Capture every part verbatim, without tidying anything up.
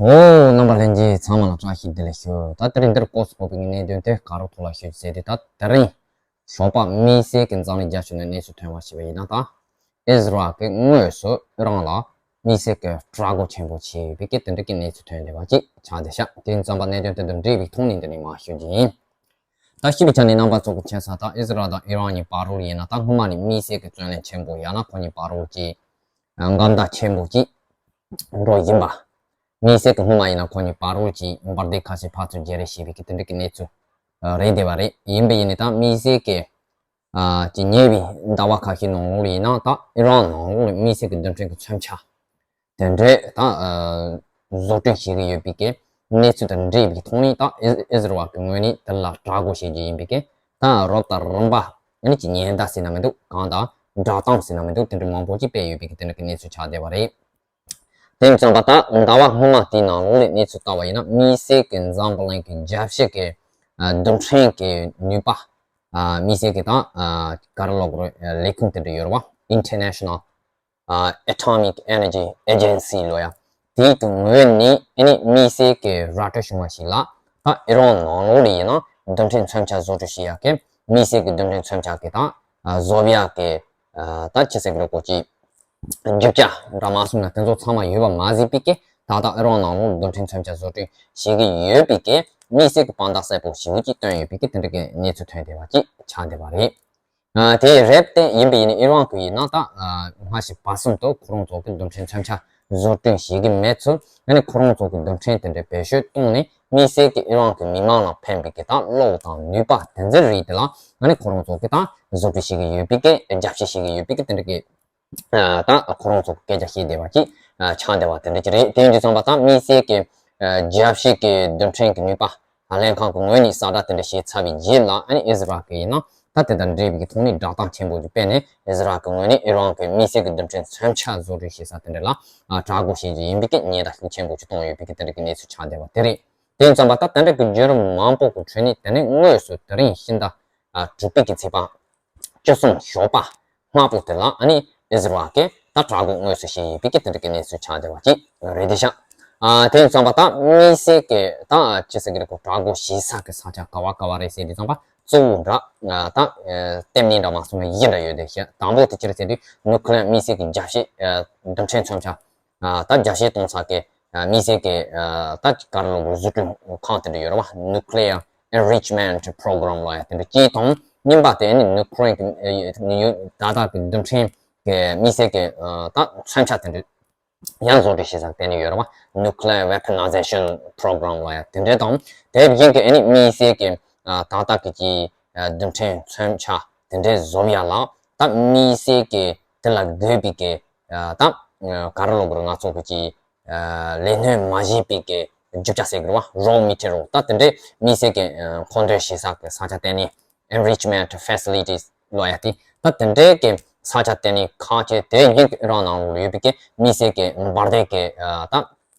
ཧོ། རྣམ་པ་ལྷན་རྒྱས་ཚང་མ་ལ་བཀྲ་ཤིས་བདེ་ལེགས་ཞུ། ད་དེ་རིང་འདིར་སྐོར་སུ་ཕོག་པའི་གནད་དོན་དེ་ག་རུ་ཐོག་ལ་ཞུ་ཟེར་ཏེ། ད་དེ་རིང་ཞོགས་པ་དམིགས་བསལ་གྱི་འཛམ་གླིང་རྒྱབ་ཕྱོགས་ནས་གནས་ཚུལ་ཐོན་པ་ཞིག་ཡིན་ན། ད་ཨིས་ར་ཨེལ་གྱིས་དངོས་སུ་ཨི་རན་ལ་དམིགས་བསལ་གྱི་དྲག་རྒོལ་ཆེན་པོ་བྱས་ཡོད་པའི་གི་དེ་འདྲ་གི་གནས་ཚུལ་ཐོན་བསྡད་པ་ཅིག་ཆགས་བསྡད་ཤག་དེ་ཙམ་པ་གནད་དོན་དེ་དང་འབྲེལ་བའི་ཐོག་ནས་འདི་ནས་མར་ཞུ་རྒྱུ་ཡིན། ད་སྤྱི་པའི་ཆ་ནས་རྣམ་པ་ཚོ་གི་མཁྱེན་གསལ་ལྟར་ཨིས་ར་ཨེལ་དང་ཨི་རན་གཉིས་བར་དུ་ཡིན་ན། ད་སྔོན་མ་ནས་དམིགས་བསལ་གྱི་བརྩོན་ལེན་ཆེན་པོ་ཡང་ན་ཁོ་གཉིས་བར་དུ་གི་འགལ་ཟླ་ཆེན་པོ་ཅིག་འགྲོ་བཞིན་པ། དམིགས་བསལ་གྱི་སྔོན་མ་ཡིན་ན་ཁོ་གཉིས་བར་དུ་གི་འབར་མདེལ་ཁ་ཤས་ཕར་ཚུར་བརྗེ་རེས་བྱས་པའི་གི་དེ་འདྲ་གི་གནས་ཚུལ་རེད་བསྡད་པ་རེད། ཡིན་པ་ཡིན་ནའི་ད་དམིགས་བསལ་གྱི་ཨ་ཅིག་ཉེ་བའི་ཟླ་བ་ཁ་ཤས་ནང་ལོགས་ལ་ཡིན་ན། ད་ཨི་རན་ནང་ལོགས་ལ་དམིགས་བསལ་གྱི་རྡུལ་ཕྲན་གྱི་མཚོན་ཆ་དེ་འདྲས་ད་ཨ་བཟོ་སྐྲུན་བྱེད་ཀྱི་ཡོད་པའི་གི་གནས་ཚུལ་དང་འབྲེལ་བའི་ཐོག་ནས། ད་ཨི་ཨིས་ར་ཨེལ་གྱི་ངོས་ནས་དེ་ལ་དྲག་རྒོལ་བྱེད་རྒྱུ་ཡིན་པའི་གི་ད་རོབ་དང་རིམ་པ་ཨ་ནི་ཅིག་ཉེན་བརྡ་ཟེར་ན་མི་འདུག་གང་དང་བསྒྲགས་གཏམ་ཟེར་ན་མི་འདུག་དེ་འདྲ་མང་པོ་ཅིག་སྤེལ་ཡོད་པའི་གི་དེ་འདྲ་གི་གནས་ཚུལ་ཆགས་བསྡད་པ་རེད། དེ་ཙམ་པ་ད་ཟླ་བ་སྔོན་མ་དེའི་ནང་ལོགས་ལ་གནས་ཚུལ་ལྟ་བ་ཡིན་ན། དམིགས་བསལ་གྱི་འཛམ་བུ་གླིང་གི་རྒྱལ་སྤྱི་གི་ཨ་རྡུལ་ཕྲན་གྱི་ནུས་པ། ཨ་དམིགས་བསལ་གྱི་ད་ཨ་ག་རེ་ལབ་དགོས་རེད། ལས་ཁུངས་དེ་འདྲ་ཡོད་རེད་བ། International ཨ་Atomic Energy Agency ལབ་ཡ། དེའི་གི་ངོས་ནས་ཨ་ནི་དམིགས་བསལ་གྱི་ར་སྤྲོད་བྱུང་བ་ཞིག་ལ། ད་ཨི་རན་ནང་ལོགས་ལ་ཡིན་ན་རྡུལ་ཕྲན་མཚོན་ཆ་བཟོ་སྐྲུན་བྱེད་ཡག་གི། དམིགས་བསལ་གྱི་རྡུལ་ཕྲན་མཚོན་ཆ་གི་ད་ཨ་བཟོ་ཡག་གི་ཨ་ད་ཅི་ཟེར་གྱི་རེད། གོ་ཅི་རྒྱུ་ཆ་འདྲ་མ་གསུངས་ན་དེ་ཚོ་ཚང་མ་ཡོད་པ་མ་ཟད་པའི་གི། ད་ལྟ་ཨི་རན་ནང་ལོགས་རྡུལ་ཕྲན་མཚོན་ཆ་བཟོ་སྐྲུན་བྱེད་ཀྱི་ཡོད་པའི་གི་དམིགས་བསལ་གྱི་དཔང་རྟགས་གསལ་པོ་ཞེ་པོ་ཅིག་བཏོན་ཡོད་པའི་གི་དེ་འདྲ་གི་གནས་ཚུལ་ཐོན་བསྡད་པ་ཅིག་ཆགས་བསྡད་པ་རེད། ཨ་དེ་རེད་དེ། ཡིན་པ་ཡིན་ན་ཨི་རན་གྱི་ཡིན་ན་ད་ཨ་སྔ་ཕྱི་བར་གསུམ་དུ་ཁོ་རང་ཚོ་གི་རྡུལ་ཕྲན་མཚོན་ཆ་བཟོ་སྐྲུན་བྱེད་ཀྱི་མེད་ཚུལ། ཨ་ནི་ཁོ་རང་ཚོ་གི་རྡུལ་ཕྲན་དེ་འདྲ་བེད་སྤྱོད་བཏང་ནས་དམིགས་བསལ་གྱི་ཨི་རན་གྱི་མི་མང་ལ་ཕན་པའི་གི་ད་གློག་དང་ནུས་པ་དེ་ཚོའི་རིགས་དེ་ལ་ཨ་ནི་ཁོ་རང་ཚོ་གི་ད་བཟོ་སྐྲུན་བྱེད་ཀྱི་ཡོད་པའི་གི། རྒྱབ་སྐྱོར་བྱེད་ཀྱི་ཡོད་པའི་གི་དེ་འདྲ་གི་ཨ་ད་ཁོ་རང་ཚོ་སྐད་ཆ་བཤད་བསྡད་པ་ཅིག་ཨ་ཆགས་བསྡད་པ་དེ་འདྲ་ཅིག་རེད། དེ་ཡིན་དུས་ཙམ་པ་ད་དམིགས་བསལ་གྱི་ཨ་རྒྱལ་སྤྱི་གི་རྡུལ་ཕྲན་གྱི་ནུས་པ་ལྷན་ཁང་གི་ངོས་ནས་གསལ་བསྒྲགས་དེ་འདྲ་བྱས་ཚར་བའི་རྗེས་ལ། ཨ་ནི་ཨིས་ར་ཨེལ་གྱི་ཡིན་ན་ད་དེ་དང་འབྲེལ་བའི་གི་ཐོག་ནས་བསྒྲགས་གཏམ་ཆེན་པོ་ཞིག་སྤེལ་ནས། ཨིས་ར་ཨེལ་གྱི་ངོས་ནས་ཨི་རན་གྱི་དམིགས་བསལ་གྱི་རྡུལ་ཕྲན་མཚོན་ཆ་བཟོ་སྐྲུན་བྱེད་ས་དེ་འདྲ་ལ་ཨ་དྲག་རྒོལ་བྱེད་རྒྱུ་ཡིན་པའི་གི་ཉེན་བརྡ་ཤུགས་ཆེན་པོ་ཞིག་བཏང་ཡོད་པའི་གི་དེ་འདྲ་གི་གནས་ཚུལ་ཆགས་བསྡད་པ་དེ་རེད། དེ་ཙམ་པ་ད་དེ་འདྲ་གི་བརྒྱུད་རིམ་མང་པོ་གི་ཁྲོད་ནས་དེ་ནས་དངོས་སུ་དེ་རིང་ཕྱི་ཟླ་ཨ་དྲུག་པའི་གི་ཚེས་པ་བཅུ་གསུམ་ཞོགས་པ་སྔ་པོ་དེ་ལ་ཨ་ནི་ཨིས་ར་ཨེལ་གྱིས་ད་དྲག་རྒོལ་དངོས་སུ་བྱས་ཡོད་པའི་གི་དེ་འདྲ་གི་གནས་ཚུལ་ཆགས་བསྡད་པ་ཅིག་རེད་དེ་ཤག་ཨ་དེ་ཙམ་པ་ད་དམིགས་བསལ་གྱི་ད་ཅི་ཟེར་གི་རེད། ཁོ་དྲག་རྒོལ་བྱེད་ས་གི་ས་ཆ་ག་བ་ག་བ་རེད་ཟེར་དུས་ཙམ་པ་གཙོ་བོ་འདྲ་ད་ལྟེ་གནས་འདྲ་མ་སོང་ན་བཞི་འདྲ་ཡོད་དེ་ཤག་དང་པོ་དེ་ཅི་རེད་ཟེར་དུས་ནུ་ཁི་ལི་ཡར་དམིགས་བསལ་གྱི་རྒྱལ་སྤྱི་རྡུལ་ཕྲན་མཚོན་ཆ་ཨ་ད་རྒྱ་ཆེ་གཏོང་ས་གི་ཨ་དམིགས་བསལ་གྱི་ཨ་ད་ག་རེ་ལབ་དགོས། བཟོ་སྐྲུན་ཁང་དེ་འདྲ་ཡོད་རེད་བ། Nuclear Enrichment Program ལབ་ཡ་དེ་འདྲ་གཅིག་དང་། གཉིས་པ་དེ་ནི་ནུ་ཁི་ལི་ཡར་གི་ད་ལྟ་གི་རྡུལ་ཕྲན་གྱི་དམིགས་བསལ་གྱི་ཨ་ད་མཚོན་ཆ་དེ་འདྲ་ཡང་བཟོ་སྐྲུན་བྱེད་ས་དེ་ནི་ཡོད་རེད་བ། Nuclear Weaponization Program ལབ་ཡ་དེ་འདྲ་དང་། དེ་བཞིན་གྱི་ཨ་ནི་དམིགས་བསལ་གྱི་ཨ་ད་ལྟ་གི་ཅིག་ཨ་རྡུལ་ཕྲན་མཚོན་ཆ་དེ་འདྲ་བཟོ་ཡ་ལ་ད་དམིགས་བསལ་གྱི་དེ་ལ་དགོས་པའི་གི་ཨ་ད་ག་རེ་ལབ་དགོས་རེད། ང་ཚོ་གི་ཅིག་ཨ་ལས་སྣོན་མ་བྱས་པའི་གི་རྒྱུ་ཆ་ཟེར་གི་རེད་བ། Raw material ད་དེ་འདྲའི་དམིགས་བསལ་གྱི་ཨ་མཁོ་འདོན་བྱེད་ས་གི་ས་ཆ་དེ་ནི་Enrichment Facilities ལབ་ཡ་དེ། ད་དེ་འདྲའི་གི་ས་ཆ་དེ་ནི་ཁག་ཆེ། དེ་བཞིན་གྱི་ཨི་རན་ནང་ལ་ཡོད་པའི་གི་དམིགས་བསལ་གྱི་འབར་མདེལ་གྱི་ཨ་ད་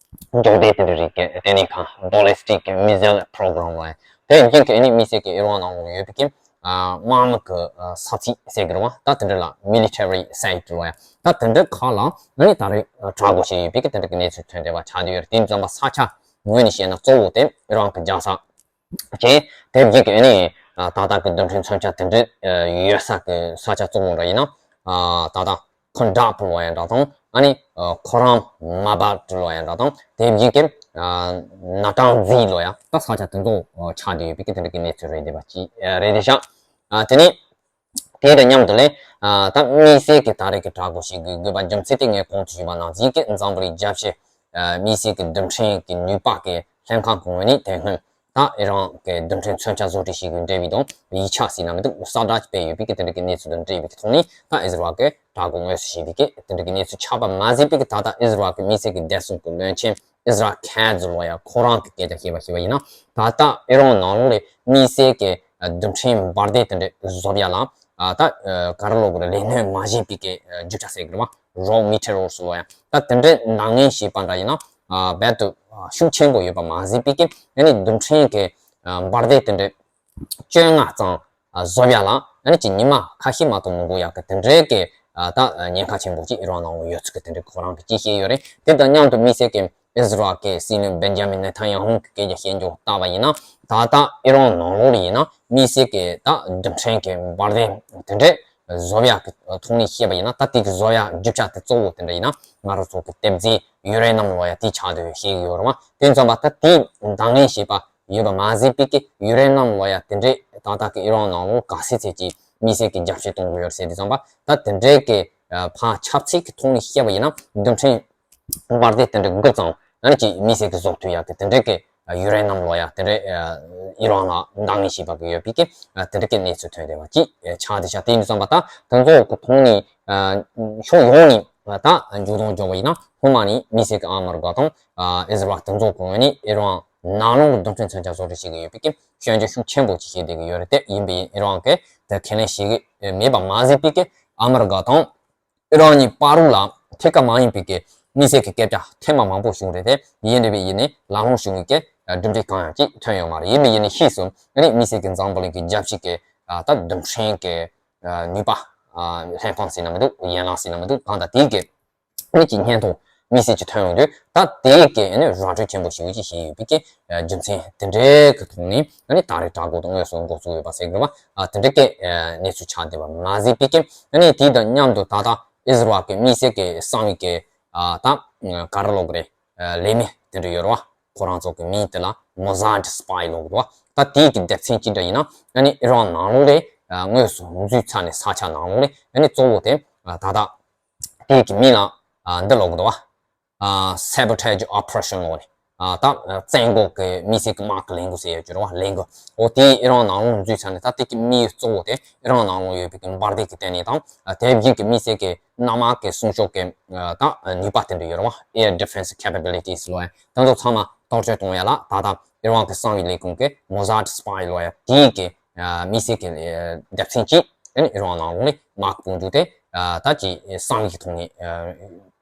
འཇོག་སྟེ་དེ་འདྲ་རིགས་ཀྱི་ལྟེ་གནས་ཁང་། Ballistic Missile Program ལབ་ཡ། དེ་བཞིན་གྱི་ཨ་ནི་དམིགས་བསལ་གྱི་ཨི་རན་ནང་ལ་ཡོད་པའི་གི་ཨ་དམག་མི་གི་ཨ་ས་ཚིགས་ཟེར་གི་རེད་བ། ད་དེ་འདྲ་ལ་Military Site ལབ་ཡ། ད་དེ་འདྲ་ཁག་ལ་ཨ་ནི་ད་རེས་དྲག་རྒོལ་བྱས་ཡོད་པའི་གི་དེ་འདྲ་གི་གནས་ཚུལ་ཐོན་བསྡད་པ་ཆགས་བསྡད་ཡོད་རེད། དེ་ཙམ་པ་ས་ཆ་ངོས་ནས་བཤད་ན་གཙོ་བོ་དེ་ཨི་རན་གྱི་རྒྱལ་ས་བྱས། དེ་བཞིན་གྱི་ཨ་ནི་ད་ལྟ་གི་རྡུལ་ཕྲན་མཚོན་ཆ་དེ་འདྲ་ཡོད་ས་གི་ས་ཆ་གཙོ་བོ་འདྲ་ཡིན་ན། ད་ལྟ་ཁོ་འདྲ་པོ་ལབ་ཡ་འདྲ་དང་། ཨ་ནི་ཁོ་རང་མ་བ་ཏྲི་ལབ་ཡ་འདྲ་དང་། དེ་བཞིན་གྱི་ན་ཀྲང་ཛི་ལབ་ཡ་ད་ས་ཆ་དེ་ཚོ་ཆགས་བསྡད་ཡོད་པའི་གི་དེ་འདྲ་གི་གནས་ཚུལ་རེད་བསྡད་པ་ཅིག་རེད་བསྡད་ཤག་དེ་ནས་དེ་དང་མཉམ་དུ་ལས་ད་དམིགས་བསལ་གྱི་ད་རེས་ཀྱི་དྲག་པོ་ཞིག་གི་དགོས་པ་རྒྱུ་མཚན་དེ་ངས་གོང་དུ་ཞུས་པ་ནང་བཞིན་གྱི་འཛམ་བུ་གླིང་རྒྱལ་སྤྱི་དམིགས་བསལ་གྱི་རྡུལ་ཕྲན་གྱི་ནུས་པ་གི་ལྷན་ཁང་གི་ངོས་ནས་དེ་སྔོན་ད་ཨི་རན་གྱི་རྡུལ་ཕྲན་མཚོན་ཆ་བཟོ་སྐྲུན་བྱེད་རྒྱུའི་འབྲེལ་བའི་དང་ཡིག་ཆ་ཟེར་ན་མི་འདུག་གསལ་བསྒྲགས་སྤེལ་ཡོད་པའི་གི་དེ་འདྲ་གི་གནས་ཚུལ་དང་འབྲེལ་བའི་གི་ཐོག་ནས། ད་ཨིས་ར་ཨེལ་གྱིས་དྲག་རྒོལ་དངོས་སུ་བྱས་པའི་གི་དེ་འདྲ་གི་གནས་ཚུལ་ཆགས་པ་མ་ཟད་པའི་གི་ད་ལྟ་ཨིས་ར་ཨེལ་གྱི་དམིགས་བསལ་གྱི་བདེ་སྲུང་གི་བློན་ཆེན་ཨིས་ར་ཨེལ་ཁེ་ཛི་ལབ་ཡ་ཁོ་རང་གི་སྐད་ཆ་བཤད་པ་ཞིག་ཡིན་ན། ད་ལྟ་ཨི་རན་ནང་ལོགས་ལ་དམིགས་བསལ་གྱི་རྡུལ་ཕྲན་འབར་མདེལ་དེ་འདྲ་བཟོ་ཡ་ལ་ད་ག་རེ་ལབ་དགོས་རེད། ལས་སྣོན་མ་བྱས་པའི་གི་རྒྱུ་ཆ་ཟེར་གི་རེད་བ། རོ་མེ་ཊི་རི་ཡལ་ལབ་ཡ། ད་དེ་འདྲའི་འདང་ངེས་བྱས་པ་འདྲ་ཡིན་ན་རྦད་དེ་ཤུགས་ཆེན་པོ་ཡོད་པ་མ་ཟད་པའི་གི་ཨ་ནི་རྡུལ་ཕྲན་གྱི་འབར་མདེལ་དེ་འདྲ་བཅོ་ལྔ་ཙམ་བཟོ་ཡ་ལ་ཨ་ནི་ཅིག་ཉི་མ་ཁ་ཤས་མ་གཏོགས་མི་འགོར་ཡག་གི་དེ་འདྲའི་གི་ད་ཉེན་ཁ་ཆེན་པོ་ཅིག་ཨི་རན་ནང་ལ་ཡོད་ཚུལ་གི་དེ་འདྲའི་ཁོ་རང་གིས་ཅིག་བཤད་ཡོད་རེད། དེ་དང་མཉམ་དུ་དམིགས་བསལ་གྱི་ ཨི་ཟི་རལ་གྱི་སྲིད་བློན་བེན་ཇ་མིན་ནེ་ཐན་ཡ་ཧུ་གི་སྐད་ཆ་བཤད་འཇོག་ལྟ་བ་ཡིན་ན། ད་ལྟ་ཨི་རན་ནང་ལོགས་ལ་ཡིན་ན་དམིགས་བསལ་གྱི་ད་རྡུལ་ཕྲན་གྱི་འབར་མདེལ་དེ་འདྲས་བཟོ་ཡག་གི་ཐོག་ནས་བཤད་པ་ཡིན་ན། ད་དེ་གི་བཟོ་ཡག་རྒྱུ་ཆ་དེ་གཙོ་བོ་དེ་འདྲ་ཡིན་ན་ང་རང་ཚོ་གི་དེབ་རྩེ་ཡུ་རེ་ནམ་ལབ་ཡག་དེ་ཆགས་བསྡད་ཡོད་ཤེས་ཀྱི་ཡོད་རེད་བ། དེ་ཙམ་པ་ད་དེ་འདང་ངེས་བྱེད་པ་ཡོད་པ་མ་ཟད་པའི་གི་ཡུ་རེ་ནམ་ལབ་ཡག་དེ་འདྲས་ད་ལྟ་གི་ཨི་རན་ནང་ལོགས་ག་ཚད་ཚད་ཀྱི་དམིགས་བསལ་གྱི་རྒྱབ་སྐྱོར་གཏོང་གི་ཡོད་རེད་ཟེར་དུས་ཙམ་པ། ད་དེ་འདྲའི་གི་ཕར་ཁྱབ་ཚད་ཀྱི་ཐོག་ནས་བཤད་པ་ཡིན་ན། རྡུལ་ཕྲན་འབར་མདེལ་དེ་འདྲ་དགུ་ཙམ་ཨ་ནི་ཅིག་དམིགས་བསལ་གྱི་བཟོ་ཐུབ་ཡག་གི་དེ་འདྲའི་གི་ཡུ་རེ་ནམ་ལབ་ཡག་དེ་འདྲའི་ཨི་རན་ལ་འདང་ངེས་བྱེད་པ་གི་ཡོད་པའི་གི་དེ་འདྲའི་གི་གནས་ཚུལ་ཐོན་བསྡད་པ་ཅིག་ཆགས་བསྡད་ཤག་དེ་ཡིན་དུས་ཙམ་པ་ད་དེ་ཚོ་གི་ཐོག་ནས་ཕྱོགས་ཡོངས་ནས་ད་མཇུག་སྡོམ་འཇོག་པ་ཡིན་ན། སྔོན་མ་ནས་དམིགས་བསལ་གྱི་ཨ་མི་རི་ཀ་དང་ཨི་ཟི་རལ་དེ་ཚོ་གི་ངོས་ནས་ཨི་རན་ནང་ལོགས་ཀྱི་རྡུལ་ཕྲན་མཚོན་ཆ་བཟོ་སྐྲུན་བྱེད་ཀྱི་ཡོད་པའི་གི་སྐྱོན་བརྗོད་ཤུགས་ཆེན་པོ་ཅིག་བྱས་བསྡད་ཀྱི་ཡོད་རེད། དེ་ཡིན་པའི་ཨི་རན་གྱིས་དེ་ཁས་ལེན་བྱེད་ཀྱི་མེད་པ་མ་ཟད་པའི་གི་ཨ་མི་རི་ཀ་དང་ཨི་རན་གཉིས་བར་ལ་ཐད་ཀར་མ་ཡིན་པའི་གི་དམིགས་བསལ་གྱི་སྐད་ཆ་ཐེངས་མ་མང་པོ་བྱུང་རེད། དེ་ཡིན་རེད་པས་ཡིན་ནའི་ལམ་ལྷོང་བྱུང་བའི་གི་གྲུབ་འབྲས་གང་ཡང་ཅིག་ཐོན་ཡོད་མ་རེད། ཡིན་པས་ཡིན་ནའི་ཕྱིས་སུ་ཨ་ནི་དམིགས་བསལ་གྱི་འཛམ་བུ་གླིང་གི་རྒྱལ་སྤྱི་གི་ད་རྡུལ་ཕྲན་གྱི་ནུས་པ་ལྷན་ཁང་ཟེར་ན་མི་འདུག་ཡན་ལག་ཟེར་ན་མི་འདུག་གང་ལྟར་དེའི་གི་ནི་ཀྱི་སྙན་ཐོ་དམིགས་བསལ་གྱི་ཐོན་ཡོང་དུས། ད་དེའི་གི་ནི་ར་སྤྲོད་ཆེན་པོ་ཞེ་པོ་ཅིག་བྱས་ཡོད་པའི་གི་རྒྱུ་མཚན་དེ་འདྲའི་གི་ཐོག་ནས་ཨ་ནི་ད་རེས་དྲག་པོ་དང་དངོས་སུ་འགོ་ཚུགས་ཡོད་པ་ཟེར་དགོས་པ། ཨ་དེ་འདྲའི་གི་གནས་ཚུལ་ཆགས་བསྡད་པ་མ་ཟད་པའི་གི་ཨ་ནི་དེ་དང་མཉམ་དུ་ད་ལྟ་ཨི་ཟི་རལ་གི་དམིགས་བསལ་གི་གསང་བའི་གི་ད་ག་རེ་ལབ་དགོས་རེད། ལས་མི་དེ་འདྲ་ཡོད་རེད་བ། ཁོ་རང་ཚོ་གི་མིང་དེ་ལ་མོ་ཟད་སི་པའི་ལབ་དགོས་རེད་བ། ད་དེའི་གི་སྡེ་ཚན་གཅིག་འདྲ་ཡིན་ན་ཨ་ནི་ཨི་རན་ནང་ལོགས་ལ་དངོས་སུ་འཛུལ་ཚར་ནས་ས་ཆ་ནང་ལོགས་ལ་ཨ་ནི་གཙོ་བོ་དེ་ད་ལྟ་དེའི་གི་མིང་ལ་འདི་ལབ་དགོས་རེད་བ། Sabotage Operation ལབ་ནས། ད་བཙན་འགོག་གི་དམིགས་བསལ་གྱི་དམག་གི་ལས་འགུལ་ཟེར་ཡོད་ཀྱི་རེད་བ། ལས་འགུལ། འོ་དེ་ཨི་རན་ནང་ལོགས་འཛུལ་ཚར་ནས། ད་དེ་གི་དམིགས་ཡུལ་གཙོ་བོ་དེ་ཨི་རན་ནང་ལོགས་ཡོད་པའི་གི་འབར་མདེལ་གྱི་ལྟེ་གནས་དང་། དེ་བཞིན་གྱི་དམིགས་བསལ་གྱི་གནམ་དམག་གི་སྲུང་སྐྱོབ་ཀྱི་ད་ནུས་པ་དེ་འདྲ་ཡོད་རེད་བ། Air Defense Capabilities ལབ་ཡ་དེ་ཚོ་ཚང་མ་གཏོར་སྐྱོན་གཏོང་ཡ་ལ་ད་ལྟ་ཨི་རན་གྱི་གསང་བའི་ལས་ཁུངས་ཀྱི་མོ་ཟད་སི་པའི་ལབ་ཡ་དེའི་གི་དམིགས་བསལ་གྱི་སྡེ་ཚན་གཅིག་ཨ་ནི་ཨི་རན་ནང་ལོགས་ནས་དམག་དཔུང་འཇུག་དེ་ད་ཅིག་གསང་བའི་ཐོག་ནས་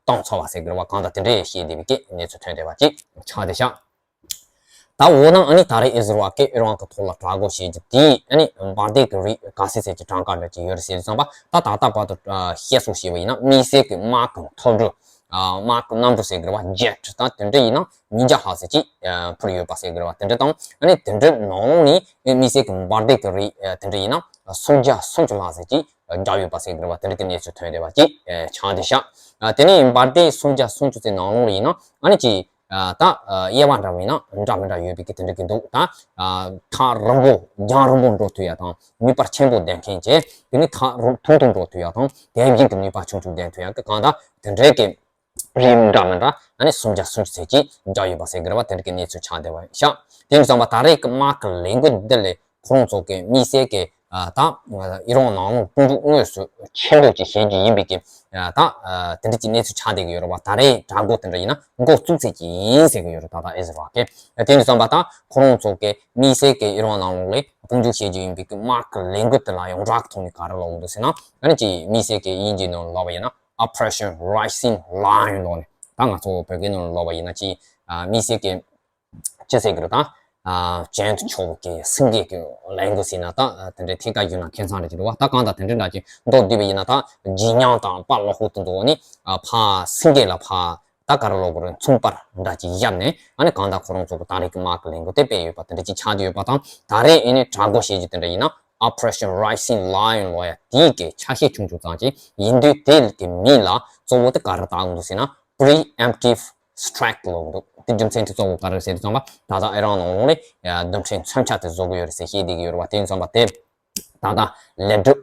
བཏང་ཚར་བ་ཟེར་དགོས་རེད་བ། གང་ལྟར་དེ་འདྲ་བཤད་བསྡད་པའི་གི་གནས་ཚུལ་ཐོན་བསྡད་པ་ཅིག་ཆགས་བསྡད་ཤག་ད་འོ་ན་ཨ་ནི་ད་རེས་ཨི་ཟི་རལ་གྱིས་ཨི་རན་གྱི་ཐོག་ལ་དྲག་རྒོལ་བྱེད་རྒྱུ་དེ་ཨ་ནི་འབར་མདེལ་གྱི་རིགས་ག་ཚད་ཚད་ཀྱི་གྲངས་ཀ་འདྲ་ཅིག་ཡོད་རེད་ཟེར་དུས་ཙམ་པ། ད་ད་ལྟ་བར་དུ་བཤད་སྲོལ་བྱས་པ་ཡིན་ན། དམིགས་བསལ་གྱི་དམག་གི་མཐོ་གྲུ། དམག་གི་གནམ་གྲུ་ཟེར་དགོས་རེད་བ། Jet ད་དེ་འདྲ་ཡིན་ན་ཉིས་བརྒྱ་ལྷག་ཙམ་ཅིག་འཕུར་ཡོད་པ་ཟེར་དགོས་རེད་བ། དེ་འདྲ་དང་ཨ་ནི་དེ་འདྲའི་ནང་ལོགས་ནས་དམིགས་བསལ་གྱི་འབར་མདེལ་གྱི་རིགས་དེ་འདྲ་ཡིན་ན་སུམ་བརྒྱ་སུམ་ཅུ་ལྷག་ཙམ་ཅིག་བརྒྱབ་ཡོད་པ་ཟེར་དགོས་རེད་བ། དེ་འདྲ་གི་གནས་ཚུལ་ཐོན་བསྡད་པ་ཅིག་ཆགས་བསྡད་ཤག་དེ་ནས་འབར་མདེལ་སུམ་བརྒྱ་སུམ་ཅུ་ཙམ་ནང་ལོགས་ལ་ཡིན་ན་ཨ་ནི་ཅིག་ད་དབྱེ་བ་འདྲ་བ་ཡིན་ན་འདྲ་མི་འདྲ་ཡོད་པའི་གི་དེ་འདྲ་གི་འདུག་ད་ཐག་རིང་པོ་རྒྱང་རིང་པོ་འགྲོ་ཐུབ་ཡ་དང་ནུས་པ་ཆེན་པོ་ལྡན་མཁན་བྱས། དེ་ནས་ཐག་རིང་ཐུང་ཐུང་འགྲོ་ཐུབ་ཡ་དང་དེ་བཞིན་གྱི་ནུས་པ་ཆུང་ཆུང་ལྡན་ཐུབ་ཡ་གི་གང་ལྟར་དེ་འདྲའི་གི་རིགས་འདྲ་མི་འདྲ་ཨ་ནི་སུམ་བརྒྱ་སུམ་ཅུ་ཙམ་ཅིག་བརྒྱབ་ཡོད་པ་ཟེར་དགོས་རེད་བ། དེ་འདྲ་གི་གནས་ཚུལ་ཆགས་བསྡད་པ་ཤག་དེ་ཡིན་དུས་ཙམ་པ་ད་རེས་ཀྱི་དམག་གི་ལས་འགུལ་འདི་ལས་ཁོ་རང་ཚོ་གི་དམིགས་བསལ་གྱི་ད་ཨི་རན་ནང་ལོགས་དཔུང་འཇུག་དངོས་སུ་ཆེན་པོ་ཅིག་བྱེད་རྒྱུ་ཡིན་པའི་གི་ད་དེ་འདྲ་ཅིག་གནས་ཚུལ་ཆགས་བསྡད་ཀྱི་ཡོད་རེད་བ། ད་རེས་དྲག་རྒོལ་དེ་འདྲ་ཡིན་ན་འགོ་བཙུགས་ཚར་གྱི་ཡིན་ཟེར་གྱི་ཡོད་རེད། ད་ལྟ་ཨི་ཟི་རལ་གྱིས། དེ་ཡིན་དུས་ཙམ་པ་ད་ཁོ་རང་ཚོ་གི་དམིགས་བསལ་གྱི་ཨི་རན་ནང་ལོགས་ལ་དཔུང་འཇུག་བྱེད་རྒྱུ་ཡིན་པའི་གི་དམག་གི་ལས་འགུལ་དེ་ལ་ཡོངས་གྲགས་ཀྱི་ཐོག་ནས་ག་རེ་ལབ་ཀྱི་འདུག་ཟེར་ན། ཨ་ནི་ཅིག་དམིགས་བསལ་གྱི་དབྱིན་ཇིའི་ནང་ལ་ལབ་པ་ཡིན་ན་Operation Rising Lion ལབ་ནས། ད་ང་ཚོ་བོད་སྐད་ནང་ལ་ལབ་པ་ཡིན་ན་ཅིག་དམིགས་བསལ་གྱི་ཅི་ཟེར་གྱི་རེད་ད། ཇེན་ཐུ་ཆོག་གི་སེང་གེ་གི་ལས་འགུལ་ཟེར་ན་ད་དེ་འདྲའི་ཐད་ཀར་བརྗོད་ན་ཁྱད་མཚར་རེད་ཀྱི་རེད་བ། ད་གང་ལྟར་དེ་འདྲའི་འདྲ་ཅིག་མདོར་བསྡུས་པ་ཡིན་ན། ད་ཇི་ཉང་དང་པ་ལོ་ཧུ་དེ་ཚོ་ནི་ཕར་སེང་གེ་ལ་ཕར་ད་ག་རེ་ལབ་དགོས་རེད། མཚུངས་པར་འདྲ་ཅིག་བཞག་ནས་ཨ་ནི་གང་ལྟར་ཁོ་རང་ཚོ་གི་ད་རེས་ཀྱི་དམག་གི་ལས་འགུལ་དེ་སྤེལ་ཡོད་པ་དེ་འདྲ་ཅིག་ཆགས་བསྡད་ཡོད་པ་དང་། ད་རེས་ཨ་ནི་དྲག་རྒོལ་བྱེད་རྒྱུ་དེ་འདྲ་ཡིན་ན་Operation Rising Lion ལབ་ཡ་དེའི་གི་ཆ་ཤས་ཆུང་ཆུང་ཙམ་ཅིག་ཡིན་དུས། དེ་གི་མིང་ལ་གཙོ་བོ་དེ་ག་རེ་བཏགས་འདུག་ཟེར་ན་Preemptive Strike ལབ་འདུག་དེ་རྒྱུ་མཚན་དེ་གཙོ་བོ་ག་རེ་ཟེར་དུས་ཙམ་པ། ད་ལྟ་ཨི་རན་ནང་ལོགས་ལ་རྡུལ་ཕྲན་མཚོན་ཆ་དེ་བཟོ་གི་ཡོད་རེད་ཟེར་བཤད་བསྡད་ཀྱི་ཡོད་རེད་བ། དེ་ཡིན་ཙམ་པ་དེ་ད་ལྟ་ལེགས་གྲུབ་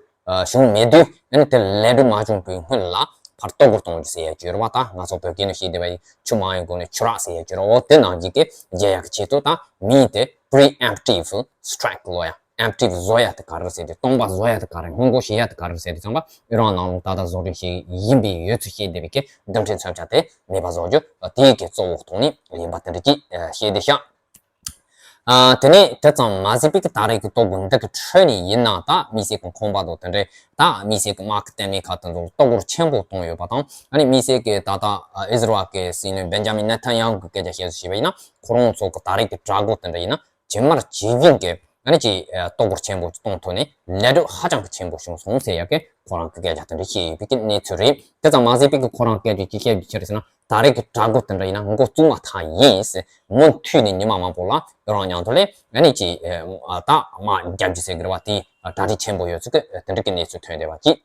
བྱུང་མེད་དུས། ཨ་ནི་དེ་ལེགས་གྲུབ་མ་བྱུང་བའི་སྔོན་ལ་ཕར་གཏོར་རྒོལ་གཏོང་རྒྱུ་ཟེར་ཡ་ཅིག་ཡོད་རེད་བ། ད་ང་ཚོ་བོད་སྐད་ནང་བཤད་བསྡད་པ་ཡིན་ཆུ་མ་ཡོང་གོང་ནས་ཆུ་རགས་ཟེར་ཡ་ཅིག་ཡོད་རེད། འོ་དེ་ནང་བཞིན་གྱི་རྒྱལ་ཡག་གི་ཆེད་དུ་ད་མིང་དེ་Preemptive Strike ལབ་ཡ། Emptive བཟོ་ཡ་དེ་ག་རེ་ཟེར་དུས། སྟོང་པ་བཟོ་ཡ་དེ་ག་རེ། སྔོན་འགོག་བྱེད་ཡ་དེ་ག་རེ་ཟེར་དུས་ཙམ་པ། ཨི་རན་ནང་ལོགས་ད་ལྟ་བཟོ་སྐྲུན་བྱེད་ཡིན་པའི་ཡོད་ཚུལ་བཤད་བསྡད་པའི་གི་རྡུལ་ཕྲན་མཚོན་ཆ་དེ་མེད་པ་བཟོ་རྒྱུ་དེའི་གི་གཙོ་བོ་ཐོག་ནས་ཡིན་པ་དེ་འདྲ་ཅིག་བཤད་བསྡད་ཤག་ཨ་དེ་ནས་དེ་ཙམ་མ་ཟད་པའི་གི་ད་རེས་ཀྱི་གཏོར་རྒོལ་འདི་གི་ཁྲོད་ནས་ཡིན་ན། ད་དམིགས་བསལ་གྱི་ཁང་པ་དང་དེ་འདྲའི་ད་དམིགས་བསལ་གྱི་དམག་གི་ལྟེ་གནས་ཁག་དེ་ཚོར་གཏོར་རྒོལ་ཆེན་པོ་བཏང་ཡོད་པ་དང་། ཨ་ནི་དམིགས་བསལ་གྱི་ད་ལྟ་ཨི་ཟི་རལ་གྱི་སྲིད་བློན་བེན་ཇ་མིན་ནེ་ཐན་ཡ་ཧུ་གི་སྐད་ཆ་བཤད་སྲོལ་བྱས་པ་ཡིན་ན། ཁོ་རང་ཚོ་གི་ད་རེས་ཀྱི་དྲག་རྒོལ་དེ་འདྲ་ཡིན་ན་ཇི་མར་ཇི་བཞིན་གྱི་ ཨ་ནི་ཅིག་ཨ་ལྟོ་སྐོར་ཆེན་པོ་གཏོང་ཐུབ་ནས་ལས་སྒྲུབ་ཧ་ཅང་གི་ཆེན་པོ་བྱུང་སོང་ཟེར་ཡག་གི་ཁོ་རང་གི་སྐད་ཆ་དེ་འདྲ་བཤད་ཡོད་པའི་གི་གནས་ཚུལ་རེད། དེ་ཙམ་མ་ཟད་པའི་གི་ཁོ་རང་སྐད་ཆ་ཅིག་བཤད་རྒྱུ་ཅི་རེད་ཟེར་ན། ད་རེས་ཀྱི་དྲག་རྒོལ་དེ་འདྲ་ཡིན་ན་འགོ་བཙུགས་མ་ཐག་ཡིན། མུ་མཐུད་ནས་ཉི་མ་མང་པོ་ལ་ཨི་རན་མཉམ་དུ་ལས་ཨ་ནི་ཅིག་ཨ་ད་དམག་རྒྱག་རྒྱུ་ཟེར་གི་རེད་བ། དེ་གྲ་སྒྲིག་ཆེན་པོ་ཡོད་ཚུལ་གི་དེ་འདྲ་གི་གནས་ཚུལ་ཐོན་བསྡད་པ་ཅིག་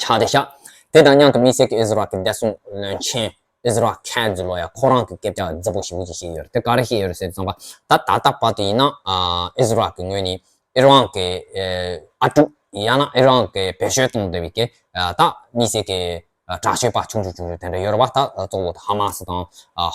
ཆགས་བསྡད་ཤག་དེ་དང་མཉམ་དུ་དམིགས་བསལ་གྱི་ཨི་ཟི་རལ་གྱི་བདེ་སྲུང་བློན་ཆེན་ཨི་ཟི་རལ་ཁེ་ཛི་ལོ་ཡ་ཁོ་རང་གི་སྐད་ཆ་རྫིག་པོ་ཞེ་པོ་ཅིག་བཤད་ཡོད་རེད། དེ་ག་རེ་བཤད་ཡོད་རེད་ཟེར་དུས་ཙམ་པ། ད་ད་ལྟ་བར་དུ་ཡིན་ན་ཨི་ཟི་རལ་གྱི་ངོས་ནས་ཨི་རན་གྱི་ཨ་ཀྲུག་ཡང་ན་ཨི་རན་གྱི་བེད་སྤྱོད་གཏོང་བསྡད་པའི་གི་ད་དམིགས་བསལ་གྱི་དྲག་སྤྱོད་པ་ཆུང་ཆུང་ཆུང་ཆུང་དེ་འདྲ་ཡོད་རེད་བ། ད་གཙོ་བོ་ཧ་མ་སི་དང་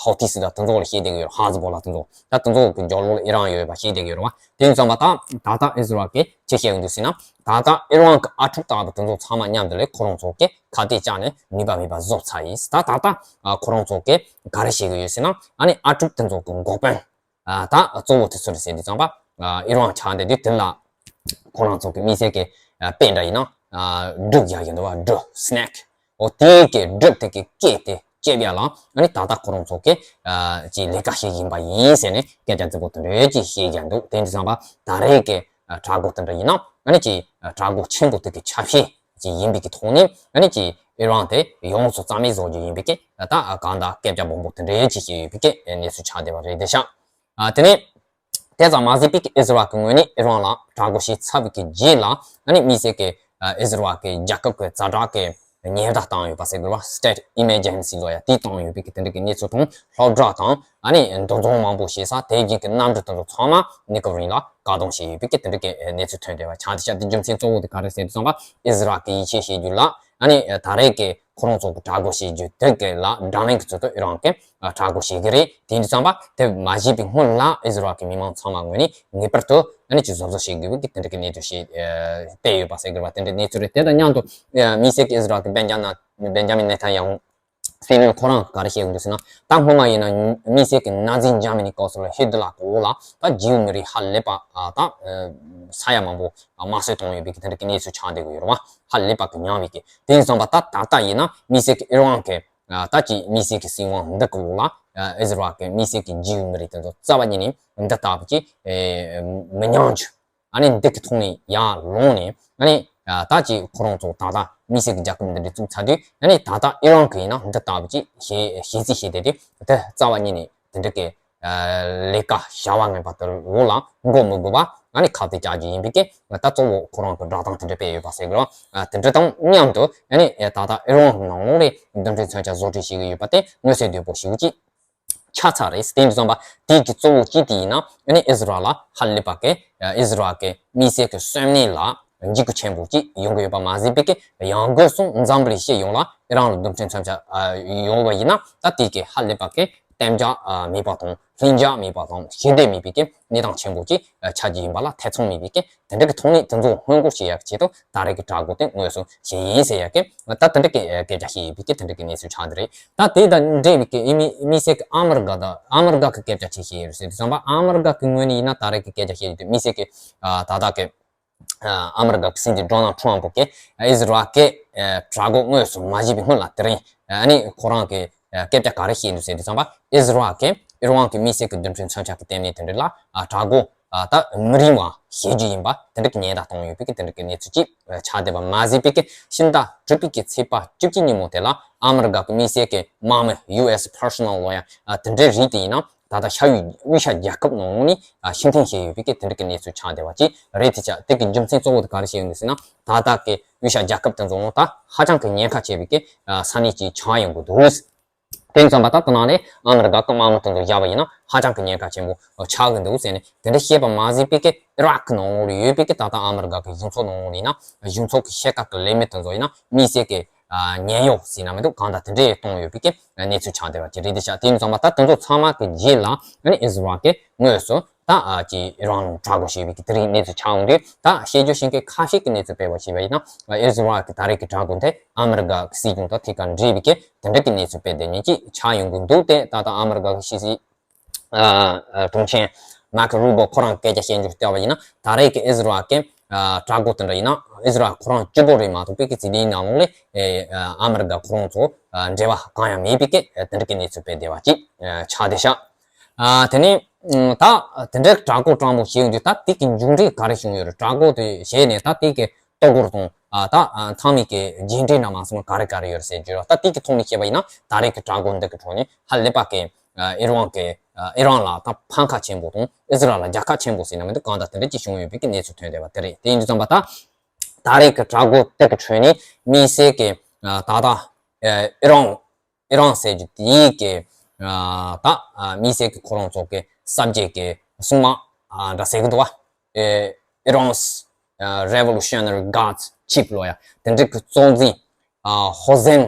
ཧོ་ཐི་སི་དང་དེ་ཚོ་ལ་བཤད་བསྡད་ཀྱི་ཡོད་རེད། ཧ་ཟི་བོ་ལ་དེ་ཚོ་ད་དེ་ཚོ་གི་རྒྱབ་ལོགས་ལ་ཨི་རན་ཡོད་པ་བཤད་བསྡད་ཀྱི་ཡོད་རེད་བ། དེ་ཡིན་ཙམ་པ་ད་ད་ལྟ་ཨི་ཟི་རལ་གྱིས་ཅི་བཤད་ཡོང་འདུག་ཟེར་ན། ད་ལྟ་ཨི་རན་གྱི་ཨ་ཕྲུག་ལྟ་བུ་དེ་ཚོ་ཚང་མ་མཉམ་དུ་ལས་ཁོ་རང་ཚོ་གི་ཁ་གཏད་བཅག་ནས་ནུས་པ་མེད་པ་བཟོ་ཚར་ཡིན། ད་ད་ལྟ་ཁོ་རང་ཚོ་གི་ག་རེ་བྱེད་ཀྱི་ཡོད་ཟེར་ན། ཨ་ནི་ཨ་ཕྲུག་དེ་ཚོ་གི་འགོག་དཔོན་ད་གཙོ་བོ་དེ་ཚོ་རེད་ཟེར་དུས་ཙམ་པ། ཨི་རན་ཆགས་བསྡད་དུས་དེ་ལ་ཁོ་རང་ཚོ་གི་དམིགས་བསལ་གྱི་དཔེ་འདྲ་ཡིན་ན་སྒྲུབ་ཡག་གི་འདུག་བ། སྒྲུབ་སི་ནེག་འོ་དེའི་གི་སྒྲུབ་དེ་གི་སྐད་དེ་བཅད་པ་ལ་ཨ་ནི་ད་ལྟ་ཁོ་རང་ཚོ་གི་ཅིག་ལས་ཀ་ཞིག་ཡིན་པ་ཡིན་ཟེར་ནས་སྐད་ཆ་རྫིག་པོ་དེ་འདྲ་ཅིག་བཤད་ཀྱི་འདུག་དེ་འདྲ་བསམ་པ་ད་རེས་ཀྱི་དྲག་རྒོལ་དེ་འདྲ་ཡིན་ན་ཨ་ནི་ཅིག་དྲག་རྒོལ་ཆེན་པོ་དེ་གི་ཆ་ཤས་ཅིག་ཡིན་པའི་གི་ཐོག་ནས་ཨ་ནི་ཅིག་ཨི་རན་དེ་ཡོངས་སུ་རྩ་མེད་བཟོ་རྒྱུ་ཡིན་པའི་གི་ད་གང་ལྟར་སྐད་ཆ་སྦོམ་པོ་དེ་འདྲ་ཅིག་བཤད་ཡོད་པའི་གི་གནས་ཚུལ་ཆགས་བསྡད་པ་རེད་དེ་ཤག་དེ་ནས། དེ་ཙམ་མ་ཟད་པའི་ཨི་ཟི་རལ་གྱི་ངོས་ནས་ཨི་རན་ལ་དྲག་རྒོལ་བྱས་ཚར་བའི་གི་རྗེས་ལ་ཨ་ནི་དམིགས་བསལ་གྱི་ཨི་ཟི་རལ་གྱི་རྒྱལ་ཁབ་ཀྱི་ཛ་དྲག་གི་ཉེན་བརྡ་བཏང་ཡོད་པ་ཟེར་དགོས་པ། State Emergency ལོ་ཡ་དེ་བཏང་ཡོད་པའི་གི་དེ་འདྲ་གི་གནས་ཚུལ་དང་སློབ་གྲྭ་དང་ཨ་ནི་འདུ་ཚོགས་མང་པོ་བྱེད་ས་དེ་བཞིན་གྱི་གནམ་གྲུ་དེ་ཚོ་ཚང་མ་གནས་སྐབས་རིང་ལ་བཀག་སྡོམ་བྱས་ཡོད་པའི་གི་དེ་འདྲ་གི་གནས་ཚུལ་ཐོན་བསྡད་པ་ཆགས་བསྡད་ཤག་དེ་རྒྱུ་མཚན་གཙོ་བོ་དེ་ག་རེ་ཟེར་དུས་ཙམ་པ་ཨི་ཟི་རལ་གྱི་ཡིད་ཆེས་བྱེད་རྒྱུ་ལ། ཨ་ནི་ད་རེས་ཀྱི་ཁོ་རང་ཚོ་གི་དྲག་རྒོལ་བྱེད་རྒྱུ་དེ་གི་ལ་དྲག་ལན་གྱི་ཚུལ་དུ་ཨི་རན་གྱིས་དྲག་རྒོལ་བྱེད་ཀྱི་རེད། དེ་ཡིན་དུས་ཙམ་པ་དེ་མ་བྱས་པའི་སྔོན་ལ་ཨི་ཟི་རལ་གྱི་མི་མང་ཚང་མ་ངོས་ནས་ངེས་པར་དུ་ཨ་ནི་ཅིག་བཟོ་བཟོ་བྱེད་དགོས་པའི་གི་དེ་འདྲ་གི་གནས་ཚུལ་ཞིག་སྤེལ་ཡོད་པ་ཟེར་དགོས་པ་དེ་འདྲའི་གནས་ཚུལ་རེད། དེ་དང་མཉམ་དུ་དམིགས་བསལ་གྱི་ཨི་ཟི་རལ་གྱི་སྦན་ཇ་ན་སྦན་ཇ་མིན་ནེ་ཐན་ཡ་ཧུ་སྲིད་བློན་ཁོ་རང་གིས་ག་རེ་བཤད་ཡོང་འདུག་ཟེར་ན། ད་སྔོན་མ་ཡིན་ན་དམིགས་བསལ་གྱི་ནཱ་ཛི་འཇར་མ་ནི་སྐབས་སུ་ལ་ཧིཊ་ལར་གྱི་འོག་ལ་ད་ཇིའུ་མི་རིགས་ཧ་ལས་པ་ད་ས་ཡ་མང་པོ་དམར་གསོད་བཏང་ཡོད་པའི་གི་དེ་འདྲ་གི་གནས་ཚུལ་ཆགས་བསྡད་ཀྱི་ཡོད་རེད་བ། ཧ་ལས་པ་གི་ཉམས་པའི་གི་དེ་ཡིན་ཙམ་པ་ད་ད་ལྟ་ཡིན་ན་དམིགས་བསལ་གྱི་ཨི་རན་གྱི་ད་ཅིག་དམིགས་བསལ་གྱི་སྲིད་དབང་འདི་གི་འོག་ལ་ཨི་ཟི་རལ་གྱི་དམིགས་བསལ་གྱི་ཇིའུ་མི་རིགས་དེ་ཚོ་རྩ་བ་ཉིད་ནས་འདི་ལྟ་བུ་ཅིག་མི་ཉམས་རྒྱུ། ཨ་ནི་འདི་གི་ཐོག་ནས་ཡར་ལངས་ནས་ཨ་ནི་ད་ཅིག་ཁོ་རང་ཚོ་ད་ལྟ་དམིགས་བསལ་གྱི་རྒྱལ་ཁབ་འདི་འདྲ་བཙུགས་ཚར་དུས་ཨ་ནི་ད་ལྟ་ཨི་རན་གྱི་ཡིན་ན་འདི་ལྟ་བུ་ཅིག་གཞི་གཞི་རྩིས་བྱས་བསྡད་དུས་དེ་རྩ་བ་ཉིད་ནས་དེ་འདྲ་གི་ལས་ཀ་བྱ་བ་ངན་པ་དེ་འོག་ལ་འགོ་མི་དགོས་པ་ཨ་ནི་ཁ་གཏད་བཅག་རྒྱུ་ཡིན་པའི་གི་ད་གཙོ་བོ་ཁོ་རང་གི་བསྒྲགས་གཏམ་དེ་འདྲ་སྤེལ་ཡོད་པ་ཟེར་གི་རེད། དེ་འདྲ་དང་མཉམ་དུ་ཨ་ནི་ད་ལྟ་ཨི་རན་གྱི་ནང་ལོགས་ལ་རྡུལ་ཕྲན་མཚོན་ཆ་བཟོ་སྐྲུན་བྱེད་ཀྱི་ཡོད་པ་དེ་མངོན་གསལ་དོད་པོ་ཞེ་པོ་ཅིག་ཆགས་ཚར་རེད། དེ་ཡིན་དུས་ཙམ་པ་དེའི་གི་གཙོ་བོ་གཅིག་དེ་ཡིན་ན་ཨ་ནི་ཨི་ཟི་རལ་ལ་ཧ་ལས་པ་གི་ཨི་ཟི་རལ་གི་དམིགས་བསལ་གི་གསོན་གནས་ལ་འཇིགས་སྐུལ་ཆེན་པོ་གཅིག་ཡོང་གི་ཡོད་པ་མ་ཟད་པའི་གི་ཡང་སྒོས་སུ་འཛམ་བུ་གླིང་སྤྱི་ཡོངས་ལ་ཨི་རན་ལ་རྡུལ་ཕྲན་མཚོན་ཆ་ཡོང་བ་ཡིན་ན་ད་དེའི་གི་ཧ་ལས་པ་གི་གཏན་འཇགས་མེད་པ་དང་ལྷིང་འཇགས་མེད་པ་དང་ཞི་བདེ་མེད་པའི་གི་གནས་སྟངས་ཆེན་པོ་གཅིག་ཆགས་ཀྱི་ཡིན་པ་ལ་ཐེ་ཚོམ་མེད་པའི་གི་དེ་འདྲ་གི་ཐོག་ནས་དེ་ཚོ་སྔོན་འགོག་བྱེད་ཡག་ཆེད་དུ་ད་རེས་ཀྱི་དྲག་རྒོལ་དེ་དངོས་སུ་བྱས་ཡིན་ཟེར་ཡག་གི་ད་དེ་འདྲ་གི་སྐད་ཆ་བཤད་ཡོད་པའི་གི་དེ་འདྲ་གི་གནས་ཚུལ་ཆགས་འདི་རེད། ད་དེ་དང་འབྲེལ་བའི་གི་དམིགས་བསལ་གི་ཨ་མི་རི་ཀ་དང་ཨ་མི་རི་ཀ་གི་སྐད་ཆ་ཅིག་བཤད་ཡོད་ཟེར་དུས་ཙམ་པ་ཨ་མི་རི་ཀ་གི་ངོས་ནས་ཡིན་ན་ད་རེས་ཀྱི་སྐད་ཆ་བཤད་ཡོད་དུས་དམིགས་བསལ་གི་ད་ལྟ་གི་ཨ་མི་རི་ཀ་གི་སྲིད་འཛིན་ཌོ་ནལ་ཊམ་པ་གིས་ཨི་ཟི་རལ་གི་དྲག་རྒོལ་དངོས་སུ་མ་བྱས་པའི་སྔོན་ལ་དེ་རིང་ཨ་ནི་ཁོ་རང་གི་སྐད་ཆ་ག་རེ་བཤད་འདུག་ཟེར་དུས་ཙམ་པ་ཨི་ཟི་རལ་གི་ཨི་རན་གི་དམིགས་བསལ་གི་རྡུལ་ཕྲན་མཚོན་ཆ་གི་ལྟེ་གནས་དེ་འདྲ་ལ་དྲག་རྒོལ་ད་མི་རིང་བ་བྱེད་རྒྱུ་ཡིན་པ་དེ་འདྲ་གི་ཉེན་བརྡ་གཏོང་ཡོད་པའི་གི་དེ་འདྲ་གི་གནས་ཚུལ་ཅིག་ཆགས་བསྡད་པ་མ་ཟད་པའི་གི་ཕྱི་ཟླ་དྲུག་པའི་གི་ཚེས་པ་བཅུ་གཅིག་ཉིན་མོ་དེ་ལ་ཨ་མི་རི་ཀ་གི་དམིགས་བསལ་གི་དམག་མི་ཡུ་ཨེས་པར་སོ་ནལ་ལོ་ཡ་དེ་འདྲའི་རིགས་དེ་ཡིན་ན་ད་ལྟ་ཤར་ཡུལ་དབུས་ཤར་རྒྱལ་ཁབ་ནང་ལོགས་ནས་ཕྱིར་འཐེན་བྱས་ཡོད་པའི་གི་དེ་འདྲ་གི་གནས་ཚུལ་ཆགས་བསྡད་པ་ཅིག་རེད། དེ་ཆ་དེ་གི་རྒྱུ་མཚན་གཙོ་བོ་དེ་ག་རེ་བཤད་ཡོང་འདུག་ཟེར་ན་ད་ལྟ་གི་དབུས་ཤར་རྒྱལ་ཁབ་དེ་ཚོ་ནང་ད་ཧ་ཅང་གི་ཉེན་ཁ་ཆེ་བའི་གི་ས་གནས་ཅིག་ཆགས་ཡོང་གི་འདུག་དེ་ཙམ་པ་ད་དེ་ནང་ནས་ཨ་མི་རི་ཀ་གི་དམག་མི་དེ་ཚོ་བཞག་པ་ཡིན་ན་ཧ་ཅང་གི་ཉེན་ཁ་ཆེན་པོ་ཆགས་ཀྱི་འདུག་ཟེར་ནས་དེ་འདྲ་བཤད་པ་མ་ཟད་པའི་གི་ཨི་རག་གི་ནང་ལོགས་ལ་ཡོད་པའི་གི་ད་ལྟ་ཨ་མི་རི་ཀ་གི་གཞུང་ཚབ་ནང་ལོགས་ལ་ཡིན་ན་གཞུང་ཚབ་གི་ཤེལ་དཀར་གི་ལས་མི་དེ་ཚོ་ཡིན་ན་དམིགས་བསལ་གི་ཉེན་གཡོལ་ཟེར་ན་མི་འདུག་གང་ལྟར་དེ་འདྲས་གཏོང་ཡོད་པའི་གི་གནས་ཚུལ་ཆགས་བསྡད་པ་ཅིག་རེད། དེ་ཤག་དེ་ཡིན་ཙང་མ་ད་དེ་ཚོ་ཚང་མ་གི་རྗེས་ལ་ཨ་ནི་ཨི་ཟི་རལ་གི་དངོས་སུ་ད་ཨ་ཅིག་ཨི་རན་དྲག་རྒོལ་བྱས་པའི་གི་དེ་རིང་གནས་ཚུལ་ཆགས་ཡོང་དུས་ད་བཤད་རྒྱུ་ཤེས་མཁན་ཁ་ཤས་ཀྱི་གནས་ཚུལ་སྤེལ་བ་བྱས་པ་ཡིན་ན་ཨི་ཟི་རལ་གི་ད་རེས་ཀྱི་དྲག་རྒོལ་དེ་ཨ་མི་རི་ཀ་གི་སྲིད་གཞུང་དང་ཐད་ཀར་འབྲེལ་བའི་གི་དེ་འདྲ་གི་གནས་ཚུལ་སྤེལ་བསྡད་མཁན་ཅིག་ཆགས་ཡོང་གི་འདུག་སྟེ་ད་ལྟ་ཨ་མི་རི་ཀ་གི་ཕྱི་སྲིད་དྲུང་ཆེ་མར་ཀོ་རུ་བྷོ་ཁོ་རང་སྐད་ཆ་བཤད་རྒྱུ་བལྟས་པ་ཡིན་ན་ད་རེས་ཀྱི་ཨི་ཟི་རལ་གྱི་དྲག་རྒོལ་དེ་འདྲ་ཡིན་ན་ཨི་ཟི་རལ་ཁོ་རང་གཅིག་པོ་རེད་མ་གཏོགས་པའི་གི་ཟི་ལིང་ནང་ལོགས་ལས་ཨ་མི་རི་ཀ་ཁོ་རང་ཚོ་འབྲེལ་བ་གང་ཡང་མེད་པའི་གི་དེ་འདྲ་གི་གནས་ཚུལ་སྤེལ་བསྡད་པ་ཅིག་ཆགས་བསྡད་ཤག་དེ་ནས་ ད་དེ་འདྲའི་གྲགས་འགོད་སྤྲང་པོ་བྱས་ཡོང་དུས། ད་དེ་གི་མཇུག་འབྲས་ག་རེ་བྱུང་ཡོད་རེད། གྲགས་འགོད་དེ་བྱས་ནས་ད་དེ་གི་ལྟོ་གོས་དང་། ཨ། ད་ཨ། མཐའ་མའི་གི་རྗེས་འབྲས་འདྲ་མ་སོང་ན་ག་རེ་ག་རེ་ཡོད་རེད་ཟེར་རྒྱུ་རེད། ད་དེ་གི་ཐོག་ནས་བཤད་པ་ཡིན་ན། ད་རེས་ཀྱི་གྲགས་འགོད་འདི་གི་ཁྲོད་ནས་ཧ་ལས་པ་གི་ཨ། ཨི་རན་གི་ཨ། ཨི་རན་ལ་ད་ཕམ་ཁ་ཆེན་པོ་དང་། ཨི་ཟི་རལ་ལ་རྒྱལ་ཁ་ཆེན་པོ་ཟེར་ན་མི་འདུག་གང་ལྟར་དེ་འདྲ་ཅིག་བྱུང་ཡོད་པའི་གི་གནས་ཚུལ་ཐོན་བསྡད་པ་དེ་རེད། དེ་ཡིན་དུས་ཙམ་པ། ད་ད་རེས་ཀྱི་གྲགས་འགོད་དེ་གི་ཁྲོད་ནས་དམིགས་བསལ་གྱི་ཨ། ད་ད་ཨ། ཨི་རན། ཨི་རན་ཟེར་རྒྱུ་དེའི་གི་ཨ། ད་ཨ། དམིགས་བསལ་གྱི་ཁོ་རང་ཚོ་གི་གསར་བརྗེ་གི་སྲུང་མ་ཨ། འདྲ་ཟེར་གི་འདུག་བ། ཨེ། Iran's ཨ། Revolutionary Guards Chief ལོ་ཡ། དེ་འདྲ་གི་གཙོ་འཛིན་ཨ། ཧོ་སེན་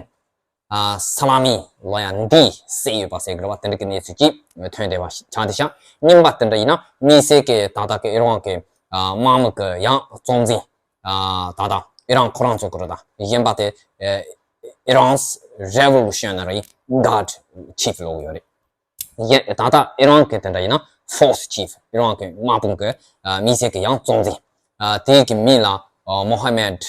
ཨ། ས་ལ་མི་ལོ་ཡ་འདི་བསད་ཡོད་པ་ཟེར་གི་རེད་བ། དེ་འདྲ་གི་གནས་ཚུལ་ཅིག་ཐོན་བསྡད་པ་ཆགས་བསྡད་ཤག་གཉིས་པ་དེ་འདྲ་ཡིན་ན། དམིགས་བསལ་གྱི་ད་ལྟ་གི་ཨི་རན་གི་ཨ། དམག་མི་གི་ཡང་གཙོ་འཛིན་ཨ། ད་ལྟ་ཨི་རན་ཁོ་རང་ཚོ་གི་རེད། ད་གཞན་པ་དེ་ཨ། Iran's Revolutionary Guard Chief ལོ་ཡོད་རེད། ཡ། ད་ལྟ་ཨི་རན་གི་དེ་འདྲ་ཡིན་ན། Force Chief ཨི་རན་གི་དམག་དཔུང་གི་ཨ། དམིགས་བསལ་གྱི་ཡང་གཙོ་འཛིན་ཨ། དེའི་གི་མིང་ལ་ཨ། Mohammad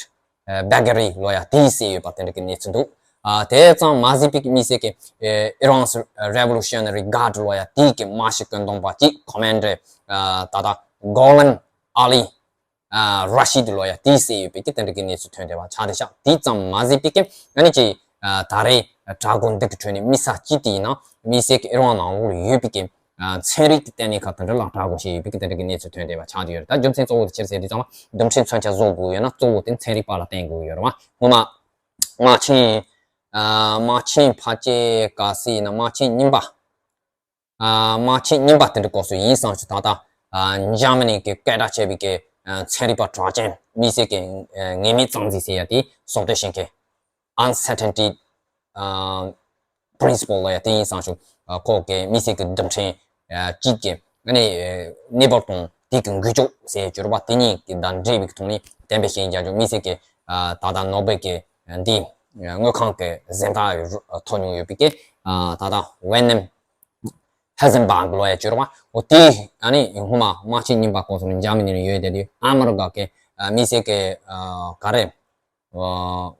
ཨ། Bagheri ལོ་ཡ་དེ་བསད་ཡོད་པ་དེ་འདྲ་གི་གནས་ཚུལ་འདུག་ཨ། དེ་ཙམ་མ་ཟད་པའི་གི་དམིགས་བསལ་གྱི་ཨེ། Iran's Revolutionary Guard ལོ་ཡ་དེའི་གི་དམག་སྤྱི་ཀུན་སྡོམ་པ་གཅིག Commander ཨ། ད་ལྟ་Gholam Ali ཨ། Rashid ལོ་ཡ་དེ་བསད་ཡོད་པའི་གི་དེ་འདྲ་གི་གནས་ཚུལ་ཐོན་བསྡད་པ་ཆགས་བསྡད་ཤག་དེ་ཙམ་མ་ཟད་པའི་གི་ཨ་ནི་ཅིག་ཨ། ད་རེས་གྲགས་འགོད་འདི་གི་ཁྲོད་ནས་དམིགས་བསལ་གྱི་དེ་ཡིན་ན། དམིགས་བསལ་གྱི་ཨི་རན་ནང་ལོགས་ལ་ཡོད་པའི་གི་ཨ། ཚན་རིག་གི་ལྟེ་གནས་ཁག་དེ་འདྲ་ལ་གྲགས་འགོད་བྱས་ཡོད་པའི་གི་དེ་འདྲ་གི་གནས་ཚུལ་ཐོན་བསྡད་པ་ཆགས་བསྡད་ཡོད་རེད། ད་རྒྱུ་མཚན་གཙོ་བོ་དེ་ཅི་རེད་ཟེར་དུས་ཙམ་པ། རྡུལ་ཕྲན་མཚོན་ཆ་བཟོ་དགོས་ཡོད་ན་གཙོ་བོ་དེ་ཚན་རིག་པ་ལ་བརྟེན་དགོས་ཡོད་རེད་བ། སྔོན་མ་དམག་ཆེན་ཨ། དམག་ཆེན་ཕལ་ཆེར་ག་ཟེ་ཡིན་ན། དམག་ཆེན་གཉིས་པ། ཨ། དམག་ཆེན་གཉིས་པ་དེ་འདྲ་སྐབས་སུ་ཡིན་བསམ་ཞིང་། ད་ལྟ་ཨ། འཇར་མ་ནི་གི་སྐད་གྲགས་ཆེ་བའི་གི་ཨ། ཚན་རིག་པ་གྲགས་ཅན་དམིགས་བསལ་གྱི་ཨ། ངེས་མེད་རྩ་འཛིན་ཟེར་ཡ་དེ་གསོག་འདེབས་བྱེད་མཁན། Uncertainty ཨ། Principle ལབ་ཡ་དེ་ཡིན་བསམ་ཞིང་། ཨ། ཁོ་གི་དམིགས་བསལ་གྱི་རྡུལ་ཕྲན་ཨ། གཅིག་གི་ཨ་ནི་གནས་བབ་དང་དེ་གི་འགུལ་སྐྱོད་ཟེར་གྱུར་པ་དེ་གཉིས་ཀྱི་དང་འབྲེལ་བའི་ཐོག་ནས་གཏན་འབེབས་བྱས་ཡིན་ཀྱང་། དམིགས་བསལ་གྱི་ཨ། ད་ལྟ་ནོ་སྦེལ་གྱི་འདི་དངུལ་ཁང་གི་གཟེངས་རྟགས་ཐོབ་མྱོང་ཡོད་པའི་གི་ཨ། ད་ལྟ་Werner Heisenberg ལབ་ཡ་གྱུར་པ། འོ་དེ་ཨ་ནི་སྔོན་མ་དམག་ཆེན་གཉིས་པ་སྐབས་སུ་ནི་འཇར་མ་ནི་ནས་ཡོད་དེ། དེ་ཨ་མི་རི་ཀ་གི་ཨ། དམིགས་བསལ་གྱི་ཨ། ག་རེ། ཨ།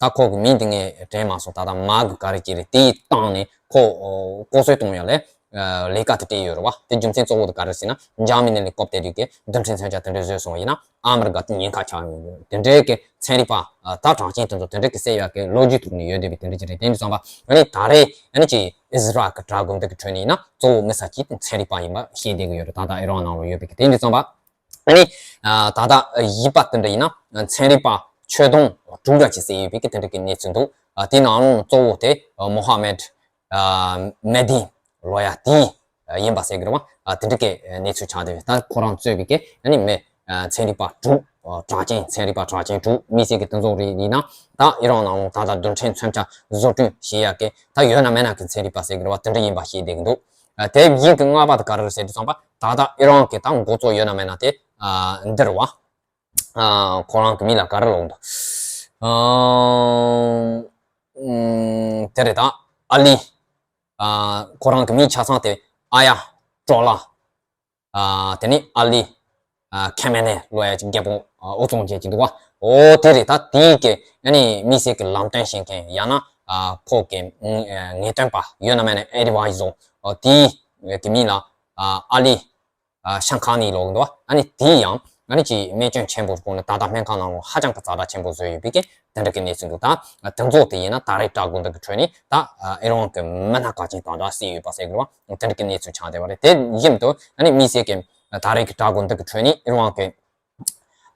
ད་ཁོ་གི་མིང་དེ་ངས་དྲན་མ་སོང་། ད་ལྟ་མ་གི་ག་རེ་ཅིག་རེད། དེའི་སྟེང་ནས་ཁོ་ཨ། ལྐོག་གསོད་གཏོང་ཡ་ལས་ཨ། ལས་ཀ་དེ་སྤྲད་ཡོད་རེད་བ། དེ་རྒྱུ་མཚན་གཙོ་བོ་དེ་ག་རེ་ཟེར་ན། འཇར་མ་ནི་ལ་སྐབས་དེ་དུས་ཀྱི་རྡུལ་ཕྲན་མཚོན་ཆ་དེ་འདྲ་བཟོས་སོང་བ་ཡིན་ན། ཨ་མི་རི་ཀ་དེ་ཉེན་ཁ་ཆགས་ཡོང་གི་ཡོད། དེ་འདྲའི་གི་ཚན་རིག་པ་ཨ། ད་གྲགས་ཅན་དེ་ཚོ་དེ་འདྲའི་གི་བསད་ཡག་གི་ལོ་རྒྱུས་ཐོག་ནས་ཡོད་བསྡད་པའི་དེ་འདྲ་ཅིག་རེད། དེ་འདྲ་ཙམ་པ་ཨ་ནི་ད་རེས་ཨ་ནི་ཅིག་ཨི་ཟི་རལ་གི་གྲགས་འགོད་འདི་གི་ཁྲོད་ནས་ཡིན་ན། གཙོ་བོ་དམིགས་བསལ་གྱི་ཚན་རིག་པ་ཡིན་པ་ཤེས་བསྡད་ཀྱི་ཡོད་རེད། ད་ལྟ་ཨི་རན་ནང་ལ་ཡོད་པའི་གི། དེ་འདྲ་ཙམ་པ་ཨ་ནི་ཨ། ད་ལྟ་བཞི་པ་དེ་འདྲ་ཡིན་ན། ཚན་རིག་པ་ཁྱོན་བསྡོམས་དྲུག་འདྲ་ཅིག་བསད་ཡོད་པའི་གི་དེ་འདྲ་གི་གནས་ཚུལ་འདུག་ཨ། དེ་ནང་ལོགས་གཙོ་བོ་དེ་ཨ། Mohammad ཨ། Mehdi ལབ་ཡ་དེ་ཡིན་པ་ཟེར་གི་རེད་བ། ཨ། དེ་འདྲ་གི་གནས་ཚུལ་ཆགས་བསྡད་ཡོད། ད་ཁོ་རང་གཙོས་པའི་གི་ཨ་ནི་མི་ཨ། ཚན་རིག་པ་དྲུག་ཨ། གྲགས་ཅན། ཚན་རིག་པ་གྲགས་ཅན་དྲུག་དམིགས་བསལ་གྱི་དེ་ཚོ་རེད། ཡིན་ན་ད་ཨི་རན་ནང་ལོགས་ད་ལྟ་རྡུལ་ཕྲན་མཚོན་ཆ་བཟོ་སྐྲུན་བྱེད་ཡག་གི་ད་ཡོད་ན་མེད་ན་གི་ཚན་རིག་པ་ཟེར་གི་རེད་བ། དེ་འདྲ་ཡིན་པ་ཤེས་བསྡད་ཀྱི་འདུག་ཨ། དེ་བཞིན་གྱི་ལྔ་པ་དེ་ག་རེ་རེད་ཟེར་དུས་ཙམ་པ། ད་ལྟ་ཨི་རན་གྱི་ད་འགོ་གཙོ་ཡོད་ན་མེད་ན་དེ་ཨ། འདི་རེད་བ། ཨ། ཁོ་རང་གི་མིང་ལ་ག་རེ་ལབ་འདུག་ཨ། ཨུམ། དེ་རེད། ད་ཨ་ལི། ཨ། ཁོ་རང་གི་མིང་ཆ་ཚང་དེ་ཨ་ཡ་ཏྲོ་ལ། ཨ། དེ་ནི་ཨ་ལི། ཨ། ཁེ་མེ་ནེ་ལབ་ཡ་ཅིག་རྒྱལ་པོ་ཨ། དབུ་བཙུགས་བྱས་ཅིག་འདུག་བ། འོ་དེ་རེད། ད་དེའི་གི་ཨ་ནི་དམིགས་བསལ་གྱི་ལམ་སྟོན་བྱེད་མཁན། ཡང་ན་ཨ། ཁོ་གི་ཨ། ངེས་སྟོན་པ་ཡོད་ན་མེད་ན་ཨེ་ཌི་ཝའི་ཟར། འོ་དེའི་གི་མིང་ལ་ཨ། ཨ་ལི། ཨ། ཤང་ཁ་ནི་ལབ་འདུག་ཨ་ནི་དེ་ཡང་ཨ་ནི་ཅིག་རྨས་སྐྱོན་ཆེན་པོ་སྐོར་ནས་ད་ལྟ་སྨན་ཁང་ནང་ལ་ཧ་ཅང་གི་ཛ་དྲག་ཆེན་པོ་བཟོས་ཡོད་པའི་གི་དེ་འདྲ་གི་གནས་ཚུལ་འདུག་ད་དེ་ཚོ་དེ་ཡིན་ན་ད་རེས་དྲག་དགོས་འདུག་གི་ཁྲོད་ནས་ད་ཨ། ཨི་རན་གི་མི་སྣ་གལ་ཆེན་དེ་འདྲ་བསད་ཡོད་པ་ཟེར་གི་རེད་བ། དེ་འདྲ་གི་གནས་ཚུལ་ཆགས་བསྡད་པ་རེད། དེ་བཞིན་དུ་ཨ་ནི་དམིགས་བསལ་གི་ད་རེས་ཀྱི་དྲག་དགོས་འདུག་གི་ཁྲོད་ནས་ཨི་རན་གི་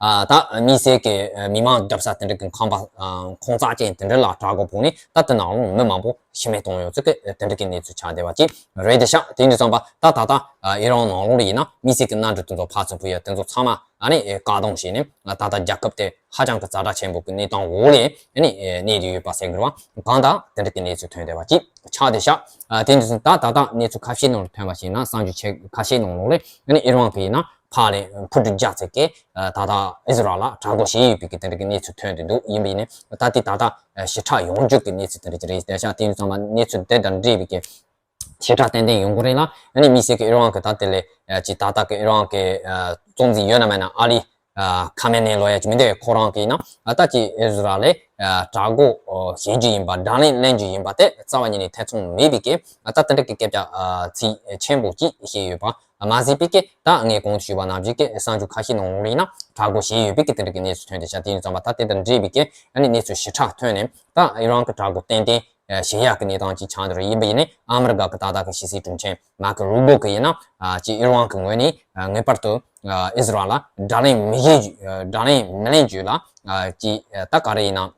ཨ། ད་དམིགས་བསལ་གྱི་ཨ། མི་མང་རྒྱབ་ས་དེ་འདྲ་གི་ཁང་པ་ཨ། ཁོང་རྩ་ཅན་དེ་འདྲ་ལ་དྲག་དགོས་ཕོག་ནས། ད་དེ་ནང་ལོགས་མི་མང་པོ་ཤི་རྨས་བཏང་ཡོད་ཚུལ་གྱི་དེ་འདྲ་གི་གནས་ཚུལ་ཆགས་བསྡད་པ་ཅིག་རེད་དེ་ཤག་དེ་འདྲ་ཙམ་པ་ད་ད་ལྟ་ཨ། ཨི་རན་ནང་ལོགས་ལ་ཡིན་ན་དམིགས་བསལ་གྱི་མནའ་འབྲེལ་དེ་ཚོ་ཕར་ཚུར་ཕུལ་ཡ་དེ་ཚོ་ཚང་མ་ཨ་ནི་ཨེ། བཀག་སྡོམ་བྱས་ནས་ད་ལྟ་རྒྱལ་ཁབ་དེ་ཧ་ཅང་གི་ཛ་དྲག་ཆེན་པོ་གི་གནས་སྟངས་འོག་ལ་ཨ་ནི་ཨེ། གནས་བསྡད་ཡོད་པ་ཟེར་གི་རེད་བ། གང་ལྟར་དེ་འདྲ་གི་གནས་ཚུལ་ཐོན་བསྡད་པ་ཅིག་ཆགས་བསྡད་ཤག་ཨ། དེ་འདྲ་ཙམ་ད་ད་ལྟ་གནས་ཚུལ་ཁ་ཤས་ནང་ལ་ཐོན་པ་ཞིག་ན། གསར་འགྱུར་ཆེ་ཁ་ཤས་ནང་ལོགས་ལ་ཨ་ནི་ཨི་རན་གི་ཡིན་ན་ཕར་ལ་འཕུར་གྲུ་བརྒྱ་ཙམ་གྱིས་ཨ། ད་ལྟ་ཨི་ཟི་རལ་ལ་དྲག་རྒོལ་བྱས་ཡོད་པའི་གི་དེ་འདྲ་གི་གནས་ཚུལ་ཐོན་བསྡད་འདུག་ཡིན་པ་ཡིན་ནའི་ད་དེ་ད་ལྟ་ཞི་དྲག་ཡོང་རྒྱུ་གི་གནས་ཚུལ་དེ་འདྲ་ཅིག་རེད་བསྡད་ཤག་དེ་འདྲ་ཙམ་ལ་གནས་ཚུལ་དེ་དང་འབྲེལ་བའི་གི་ཞེ་དྲག་ཏན་ཏན་ཡོང་གི་རེད་ལ། ཨ་ནི་དམིགས་བསལ་གྱི་ཨི་རན་གྱི་ད་དེ་ལས་ཨ། ཅིག་ད་ལྟ་གི་ཨི་རན་གྱི་ཨ། གཙོ་འཛིན་ཡོད་ན་མེད་ན་ཨ་ལི་ ཁ་མེ་ནེ་ལོ་ཡ་ཅིག་མི་འདུག་ཁོ་རང་གིས་ན་ད་ཅིག་ཨི་ཟི་རལ་ལ་དྲག་རྒོལ་བྱེད་རྒྱུ་ཡིན་པ། དགྲ་ལན་ལེན་རྒྱུ་ཡིན་པ་དེ་རྩ་བ་ཉིད་ནས་ཐེ་ཚོམ་མེད་པའི་གི་ད་དེ་འདྲ་གི་སྐད་ཆ་ཚིག་ཆེན་པོ་ཅིག་བཤད་ཡོད་པ་མ་ཟད་པའི་གི་ད་ངས་གོང་དུ་ཞུས་པ་ནང་བཞིན་གི་གསར་འགྱུར་ཁ་ཤས་ནང་ལོགས་ལ་ཡིན་ན་དྲག་རྒོལ་བྱས་ཡོད་པའི་གི་དེ་འདྲ་གི་གནས་ཚུལ་ཐོན་ཏེ་ཤག་དེ་ཡིན་ཙང་མ་ད་དེ་དང་འབྲེལ་བའི་གི་ཨ་ནི་གནས་ཚུལ་ཞིབ་ཕྲ་ཐོན་ནས་ད་ཨི་རན་གི་དྲག་རྒོལ་ཏན་ཏན་བྱེད་ཡག་གི་གནས་སྟངས་ཅིག་ཆགས་འདུག་རེད། ཡིན་པ་ཡིན་ནའི་ཨ་མི་རི་ཀ་གི་ད་ལྟ་གི་ཕྱི་སྲིད་དྲུང་ཆེ་མར་ཀོ་རུ་བྷིའོ་གིས་ཡིན་ན་ཅིག་ཨི་རན་གི་ངོས་ནས་ངེས་པར་དུ་ཨི་ཟི་རལ་ལ་དགྲ་ལན་མི་བྱེད་རྒྱུ་དགྲ་ལན་མི་ལེན་རྒྱུ་ལ་ཅིག་ད་ག་རེ་ཡིན་ན་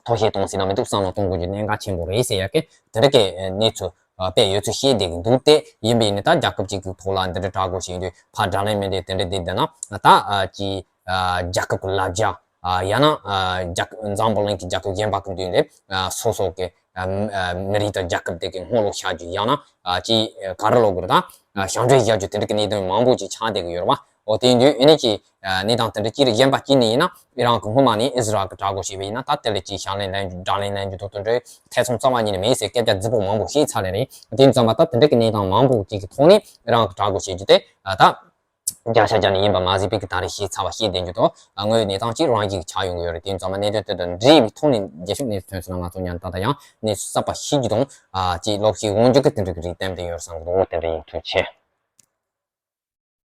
ཐོ་བཤད་གཏོང་སྲིད་ན་མི་འདུག་བསམ་བློ་གཏོང་དགོས་རྒྱུ་གནད་འགག་ཆེན་པོ་རེད་ཟེར་ཡག་གི་དེ་འདྲ་གི་གནས་ཚུལ་སྤེལ་ཡོད་ཚུལ་བཤད་བསྡད་ཀྱི་འདུག་སྟེ། ཡིན་པ་ཡིན་ནའི་ད་རྒྱལ་ཁབ་ཅིག་གི་ཐོག་ལ་འདི་འདྲ་དྲག་རྒོལ་བྱེད་དུས་ཕར་དགྲ་ལན་མི་འདེད་དེ་འདྲ་བསྡད་བསྡད་ན་ད་ཅིག་རྒྱལ་ཁབ་ཀྱི་ལ་རྒྱ་ཡང་ན་རྒྱལ་ཁབ་འཛམ་བུ་གླིང་གི་རྒྱལ་ཁབ་གཞན་པ་གི་མདུན་ལས་སོ་སོ་གི་མི་རིགས་དང་རྒྱལ་ཁབ་དེ་གི་ངོ་ལོག་བྱ་རྒྱུ་ཡང་ན་ཅིག་ག་རེ་ལབ་དགོས་རེད་ད་ཞབས་འདྲེན་བྱ་རྒྱུ་དེ་འདྲ་གི་གནད་དོན་མང་པོ་ཅིག་ཆགས་བསྡད་ཀྱི་ཡོད་རེད་བ། འོ་དེ་ཡིན་དུས་ཨ་ནི་ཅིག་གནས་སྟངས་དེ་འདྲ་ཅིག་རེད། གཞན་པ་གཅིག་ནས་ཡིན་ན་ཨི་རན་གི་སྔོན་མ་ནས་ཨི་ཟི་རལ་གི་དྲག་རྒོལ་བྱས་པ་ཡིན་ན་ད་དེ་ལ་ཅིག་ཞབས་ལན་ལེན་རྒྱུ་དགྲ་ལན་ལེན་རྒྱུ་དང་དེ་འདྲའི་ཐེ་ཚོམ་རྩ་བ་ཉིད་ནས་མེད་ཟེར་སྐད་ཆ་རྫིག་པོ་མང་པོ་བཤད་ཚར་ལེ་རེད། དེ་ཡིན་ཙང་མ་ད་དེ་འདྲ་གི་གནས་སྟངས་མང་པོ་ཅིག་གི་ཐོག་ནས་ཨི་རན་གི་དྲག་རྒོལ་བྱེད་རྒྱུ་དེ་ད་བརྒྱ་ཆ་བརྒྱ་ནས་ཡིན་པ་མ་ཟད་པའི་གི་ད་རེས་བཤད་ཚར་བ་བཤད་བསྡད་རྒྱུ་དང་དངོས་ཡོད་གནས་སྟངས་ཅིག་རང་ཅིག་ཆགས་ཡོང་གི་ཡོད་རེད། དེ་ཡིན་ཙང་མ་གནད་དོན་དེ་དང་འབྲེལ་བའི་ཐོག་ནས་རྒྱབ་ཤུགས་གནས་ཚུལ་ཐོན་སོང་ན་ང་ཚོ་ཉན་ད་ལྟ་ཡང་གནས་ཚུལ་གསར་པ་ཤེས་རྒྱུ་དང་ཅིག་ལོག་ཤེས་འོང་རྒྱུ་གི་དེ་འདྲ་གི་རིགས་ཏན་ཏན་ཡོད་བསམ་གི་འདུག་དེ་འདྲ་ཡིན། ཐུགས་རྗེ་ཆེ།